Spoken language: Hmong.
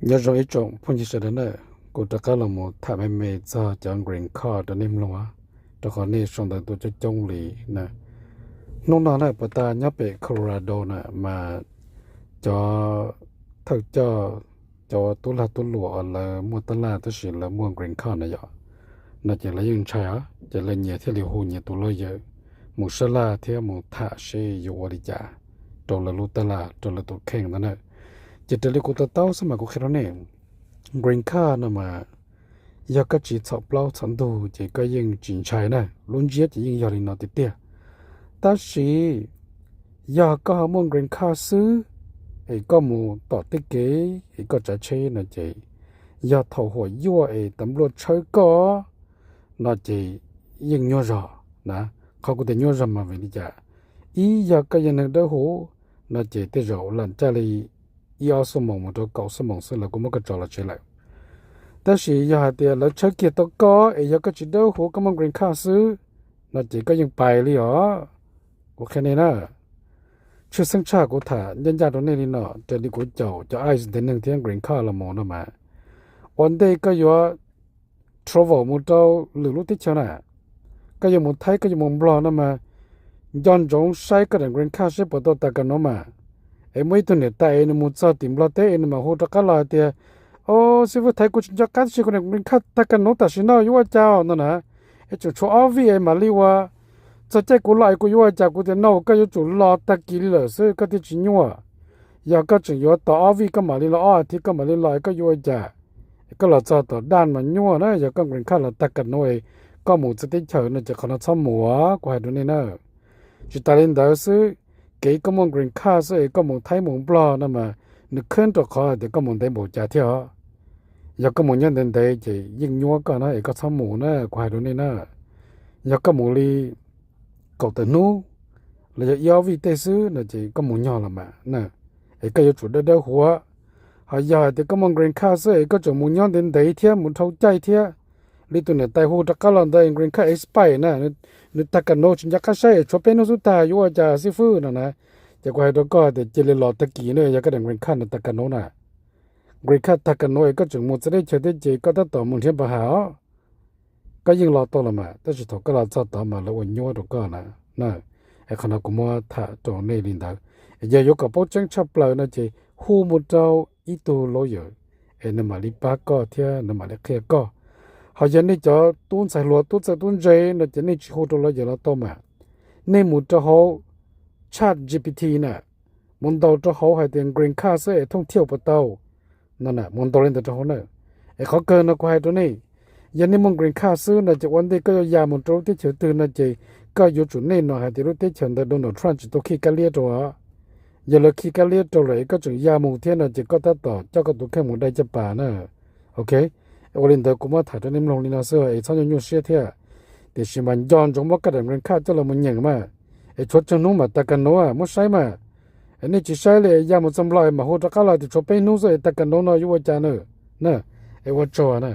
Nyob zoo ib tsoom phooj ywg sawv daws na, kuv rov qab los mus tham me me txog cov green card rau nej mloog os, rau qhov nej sau ntawv tuaj coob coob li na. Hnub no na puas tas nyob pem Colorado na mas cov thawj coj, cov tub lag tub luam uas lawv muaj tab laj tab sis lawv muaj green card na yom, no ces lawv yeej ntshai os, ces lawv nyias thiaj li hu nyias tus lawyer mus sab laj thiab mus tham seb yuav ua li cas rau lawv lub tab laj rau lawv tus kheej ntawd na. Ces raws li kuv to taub xwb mas kuv qhia rau nej, green card no mas yog koj tsis txhom plaub txhom ntug ces koj yeej tsis ntshai na, lub ntsiab ces yeej yog li no tiag tiag. Tab sis yog koj ho muaj green card xwb es koj mus tom tej kev es koj tsav tsheb no ces yog thaum huam yuaj es tas npluaj tshawb koj no ces yeej nyuaj zog na. Qhov kuv tias nyuaj zog mas vim li cas? Ib, yog koj yog neeg dawb huv no ces tej zaum lam caj li ib ob xuab moos mus rau kaum xuab moos xwb lawv kuj muab koj tso los tsev lawm. Tab sis yog hais tias lawv tshawb kiag tau koj es yog koj tsis dawb huv koj muaj green card xwb no ces koj yeej pais li os. Kuv qhia nej na, tshwj xeeb tshaj kuv tham ncaj ncaj rau nej li no, raws li kuv caum cov ice ntev neeg thiab green card los mus no mas, ua ntej koj yuav travel mus rau lwm lub teb chaws na, koj yuav mus Thaib koj yuav mus Nplog no mas, nco ntsoov saib koj daim green card seb puas tau tas kas nuv mas. Es muaj ib tug niam tais es nws mus txog tim Nplog teb es nws mam hu rov qab los hais tias, o, xib fwb Thaib, kuv tsis nco qab tab sis kuv daim green card tag kas nuv tam sim no yuav ua cas no na. Es tseem tshuav ob vij es mam li ua, txog caij kuv los es kuv yuav ua cas? Kuv tias no koj yuav tsum los tag kis li lawm xwb koj thiaj tsis nyuaj. Yog koj tseem yuav tos ob vij koj mam li los ob as thiv koj mam li los es koj yuav ua cas? Koj los txog tom daj mas nyuaj na, yog koj green card los tag kas nuv es koj mus txawv teb chaws no ces qhov no txhob mus os, kuv hais rau nej na. Tsis tas li ntawd xwb, kev koj muaj green card xwb es koj mus Thaib mus Nplog no mas nws khwb rau qhov hais tias koj mus ntev npaum cas thiab os. Yog koj mus nyob ntev ntev ces yeej nyuaj koj na es koj txhob mus na, kuv hais rau nej na. Yog koj mus li kaum tawm hnub los yog ib ob vij tej xwb no ces koj mus nyog los mas na, es koj yuav tsum dawb dawb huv. Ho yog hais tias koj muaj green card xwb es koj tseem mus nyob ntev ntev thiab mus dhau caij thiab, li tus niam tais hu rov qab los ntawd green card expire na, nws tag kas nuv tsis nco qab saib es tshuav peb hnub xub tag yuav ua cas xib fwb no na, ces kuv hais rau koj tias cia li los tag kis na, yog koj daim green card no tag kas nuv na. Green card tag kas nuv es koj tseem mus txawv teb chaws thiab ces koj tab tom mus nrhiav npa has os. Koj yeej los tau los mas, tab sis thaum koj los txog tod mas lawv ua nyuaj rau koj na. Es qhov no kuv muab tham rau nej li ntawd. Yog yuav kom paub tseeb tshaj plaws no ces hu mus rau ib tug lawyer es nws mam li pab koj thiab nws mam li qhia koj. Ho yog nej cov tub ntxhais hluas tub txawj tub ntse no ces nej tsis hu rau lawyer los tau mas. Nej mus rau hauv Chat G P T na, mus ntaus rau hauv hais tias green card xwb es thooj thiaj puas tau no na, mus ntaus li ntawd rau hauv na. Es qhov kawg no kuv hais rau nej, yog nej muaj green card xwb no ces ua ntej koj yuav ya mus rau lub teb chaws twg no ces koj yuav tsum nej no hais tias lub teb chaws ntawd Donald Trump tsis tau khi kab liab rau. Yog lawv khi kab liab rau lawm es koj tseem ya mus thiab no ces koj tab tom coj koj tus kheej mus dai caj pas na. Ok, ua li ntawd kuv muab tham rau nej mloog li no xwb es txhob nyuaj nyuaj siab thiab. Tiam sis mas nco ntsoov muab koj daim green card coj los mus nyeem mas, es tshuav tsawg hnub mam tag kas nuv muab saib mas. Es nej tsis saib li ya mus txog Nplog es mam hu rov qab los tias tshuav peb hnub xwb es tag kas nuv no yuav ua cas na. Na, es ua tsaug na.